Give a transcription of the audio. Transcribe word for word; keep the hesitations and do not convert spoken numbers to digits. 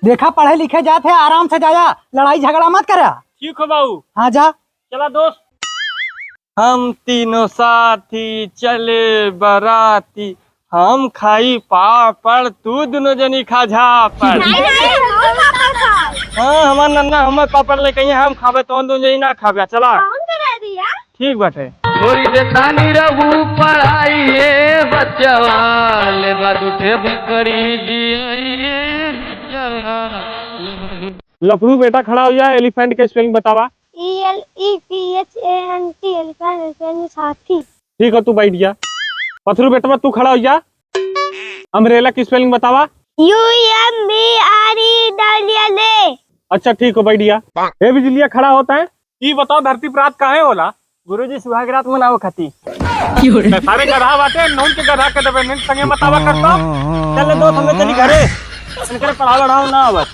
देखा, पढ़े लिखे जात है, आराम से जाया, लड़ाई झगड़ा मत करा। ठीक हो बाबू। हाँ, जा। चला दोस्त। हम तीनों साथी चले बराती, हम खाई पापड़, तू दुनो जनी खा झापड़। नहीं, नहीं, हम पापड़ खाब। हाँ, हमार नन्ना, हमार पापड़ लेके आई, हम खाबे, तोहन दुनो जनी ना खाबे, चला। कौन करा दिया? ठीक बाटे। छोड़ी दे तानी रहू पढ़ाई, ए बच्चवा, ले बाद उठे बकरी जी, ए बच्चवा। लफरू बेटा खड़ा हो जा, एलिफेंट के स्पेलिंग बतावा। E L E P H A N T, एलिफेंट, एलिफेंट में हाथी। ठीक हो, तू बैठ जा। पथरू बेटवा, तू खड़ा हो जा। अम्ब्रेला की स्पेलिंग बतावा। U M B R E double L A। अच्छा, ठीक हो, बैठ जा। ए बिजलिया, खड़ा होता है। ई बताओ, धरती पर रात काहे होला? गुरुजी, सुहाग रात मनावे खाती। सारे गधा बाटे, नौन के गधा के देवे, नहीं संगे बतावा करता। चल दोस्त, हमें चली घरे। इनकरे पढ़ावे वढ़ावे ना आवत।